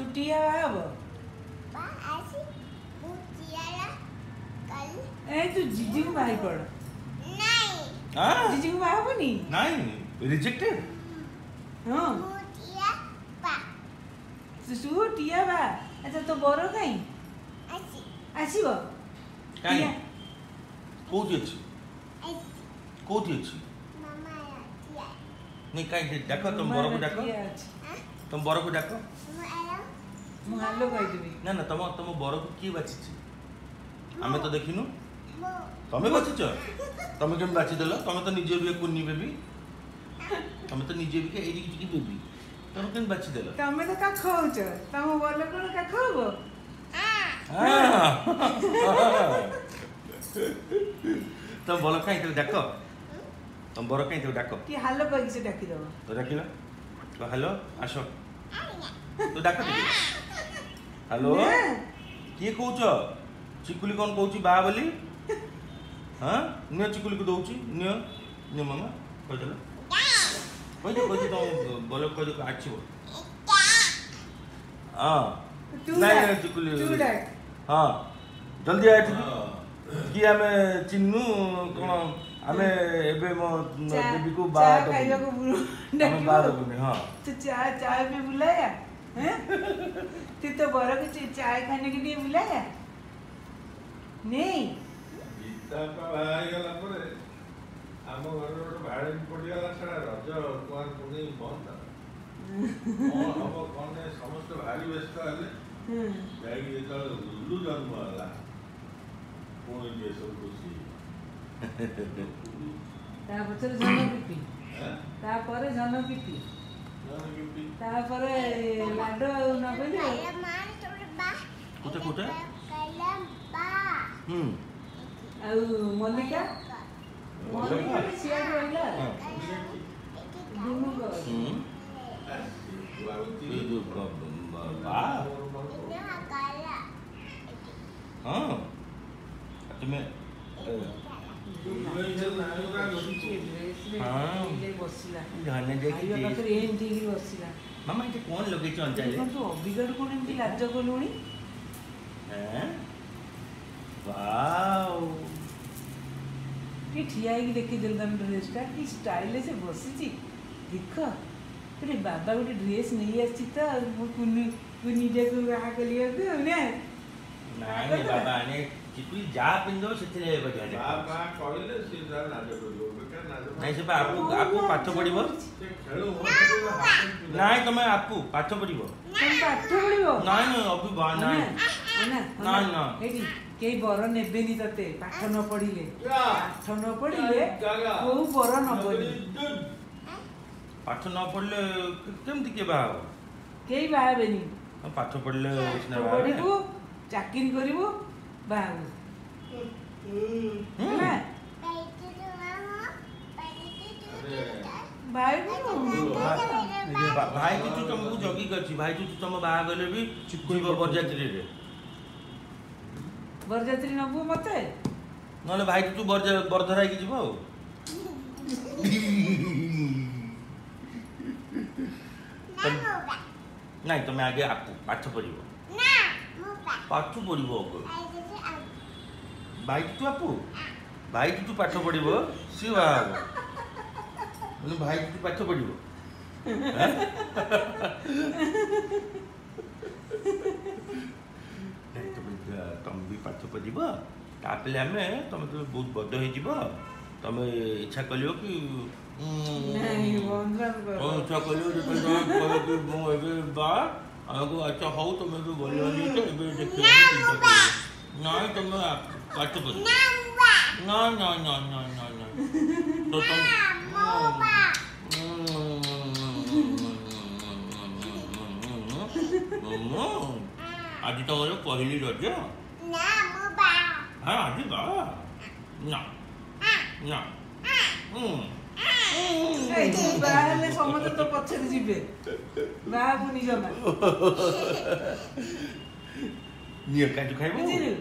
ତୁ ଟିଆ ବାହା ହବ। ଏ ତୁ ଜିଜିକୁ ବାହା ପଡ। ଜିଜିକୁ ବାହା ହବନି? ନାଇଁ, ରିଜେକ୍ଟେଡ। ହଁ, ତୁ ଟିଆ ବା। ଆଚ୍ଛା, ତୋ ବର କାଇଁ ଆସିବ? କାଇଁ, କୋଉଠି ଅଛି? କୋଉଠି ଅଛି? ନାଇଁ, କାଇଁ, ଡାକ, ତମ ବରକୁ ଡାକ, ତମ ବରକୁ ଡାକ। ମୁଁ ହାଲୋ କହିଦେବି। ନା ନା, ତମ ବରକୁ କିଏ ବାଛିଛି? ଆମେ ତ ଦେଖିନୁ। ତମେ ବାଛିଛ? ତମେ କେମିତି ବାଛିଦେଲ? ତମେ ତ ନିଜେ ବି କୁନି ବେବି, ତମେ ତ ନିଜେ ବି ଏଇଠି ଟିକେ ବେବି, ତମେ କେମିତି ବାଛିଦେଲ? ତମେ ତ କାଖ ହଉଛ, ତମ ବର କଣ କାଖ ହବ? ତମ ବର କାଇଁ, ତାକୁ ଡାକ। ତମ ବର କାଇଁ, ତାକୁ ଡାକ। କି ହାଲୋ କହିକି ସେ ଡାକିଦବ। ତ ଡାକିଲ, ହାଲୋ, ଆସ, ତ ଡାକ ଟିକେ। ହାଲୋ, କିଏ କହୁଛ? ଚିକୁଲି କଣ କହୁଛି ବା ବୋଲି? ହଁ, ନିଅ, ଚିକୁଲିକୁ ଦଉଛି, ନିଅ ନିଅ। ମାମା କହିଦେଲ, କହିଦିଅ କହିଦିଅ, ତମ ବଲ କହିଦିଅ ଆସିବ। ହଁ, ନାଇଁ ଚିକୁଲି, ହଁ, ଜଲ୍ଦି ଆ ଏଠିକି। କି ଆମେ ଚିହ୍ନୁ କଣ? ଆମେ ଏବେ ମୋ ବେବିକୁ ବାହା ଖାଇବାକୁ, ଆମେ ବାହା ଦେବୁନି। ହଁ, तू चाय चाय पे बुलाया हैं? तू तो बड़ों को चाय खाने के लिए बुलाया नहीं। ଗୀତା ବାହା ହେଇଗଲା ପରେ ଆମ ଘରେ ଗୋଟେ ଭାଣିଜୀ ପଡ଼ିଗଲା। ସେଟା ରଜ କୁଆଁର ପୁନେଇ ବନ୍ଦ, କଣ ହବ କଣ ନାହିଁ, ସମସ୍ତେ ଭାରି ବ୍ୟସ୍ତ ହେଲେ। ଯାଇକି ଯେତେବେଳେ ଲୁଲୁ ଜନ୍ମ ହେଲା, ପୁଣି ଟିକେ ସବୁ ଖୁସି। ତା ପଛରେ ଜନ ପିପି, ତାପରେ ଜନ ପିପି, ତାପରେ ଲାଡ ଆଉ ନବୀନ। କୋଉଟା କୋଉଟା? ହୁଁ। ଆଉ ମଲ୍ଲିକା, ମଲ୍ଲିକା ସିଆଡ଼େ ରହିଲା। ହଁ, ତୁମେ ବସିଲା ପାଖରେ ଏମିତି ହେଇକି ବସିଲା। ମାମା, ଏଠି କଣ ଲଗେଇଛ ଅଞ୍ଜଳି? ତୁ ଅବିଗାଡୁ କଣ ଏମିତି ଲାଜ କଲୁଣି? ୱାଓ, ଟିକେ ଠିଆ ହେଇକି ଦେଖିଦେଲୁ ତମ ଡ୍ରେସଟା କି ଷ୍ଟାଇଲରେ ସେ ବସିଛି। ଦେଖ, ଗୋଟେ ବାବା ଗୋଟେ ଡ୍ରେସ୍ ନେଇ ଆସିଛି ତ ମୋ କୁନି କୁନିଟାକୁ ବାହା କରିବାକୁ ନା? ନାଇଁ ବାବା, ଆଣେ ଚିକୁଲି ଯାହା ପିନ୍ଧିବ ସେଥିରେ ବଢିଆ। ବାବା କହିଲେ ସିଏ ତାର ନାଜ କରିବ, ବେକାର ନାଜ। ନାଇଁ, ସେ ଆପୁ ଆପୁ ପାଠ ପଢିବ। ନାଇଁ, ତମେ ଆପୁ ପାଠ ପଢିବ। ତମେ ପାଠ ପଢିବ। ନାଇଁ ନାଇଁ, ଅଭି ନାଇଁ ନାଇଁ ନାଇଁ, ଏଇଠି କେହି ବର ନେବେନି ତତେ ପାଠ ନ ପଢିଲେ। ପାଠ ନ ପଢିଲେ କୋଉ ବର ନବନି। ପାଠ ନ ପଢିଲେ କେମିତି କିଏ ବାହା ହବ? କେହି ବାହା ହେବେନି। ପାଠ ପଢିଲେ ପଢିବୁ, ଚାକିରି କରିବୁ, ବାହା ହବୁ। ହେଲା, ଭାଇ ଭାଇ ଚୁଚୁ ତମକୁ ଜଗିକି ଅଛି। ଭାଇ ଚୁଚୁ ତମ ବାହା ଗଲେ ବି ଯିବ ବରଯାତ୍ରୀରେ। ବରଯାତ୍ରୀ ନବୁ ମତେ? ନହେଲେ ଭାଇ ଚୁଚୁ ବରଧରା ହେଇକି ଯିବ। ଆଉ ନାଇଁ, ତମେ ଆଗେ ପାଠ ପଢିବ, ପାଠ ପଢିବ। ଭାଇ ଚୁଚୁ ଆପୁ, ଭାଇ ଚୁଚୁ ପାଠ ପଢିବ, ସିଏ ବାହା ହବ। ମାନେ ଭାଇ ଚୁଚୁ ପାଠ ପଢିବ। ତମେ ବି ପାଠ ପଢିବ, ତାପରେ ଆମେ ତମେ ତ ବହୁତ ବଡ଼ ହେଇଯିବ, ତମେ ଇଚ୍ଛା କରିବ କି ଇଚ୍ଛା କରିବ ଯେତେବେଳେ ତମେ କହିବ କି ମୁଁ ଏବେ ବା ଆମକୁ, ଆଚ୍ଛା ହଉ, ତମେ ଏବେ ବଲିବନି ତ ଏବେ ଦେଖିବ, ଚିନ୍ତା କରିବ ନାଇଁ। ତମେ ପାଠ ପଢିବ। ନାଇଁ ନାଇଁ ନାଇଁ ନାଇଁ ନାଇଁ ନାଇଁ, ତ ତମେ ଆଜି ତମର ପହିଲି ରଜ। ହଁ, ଆଜି ବା ନା ନା, ବାହା ହେଲେ ସମସ୍ତେ ତ ପଛରେ ଯିବେ। ବାହାବୁନି ଜମା। ନିଅ, କାଜୁ ଖାଇବୁ? ବୁଝିଲୁ?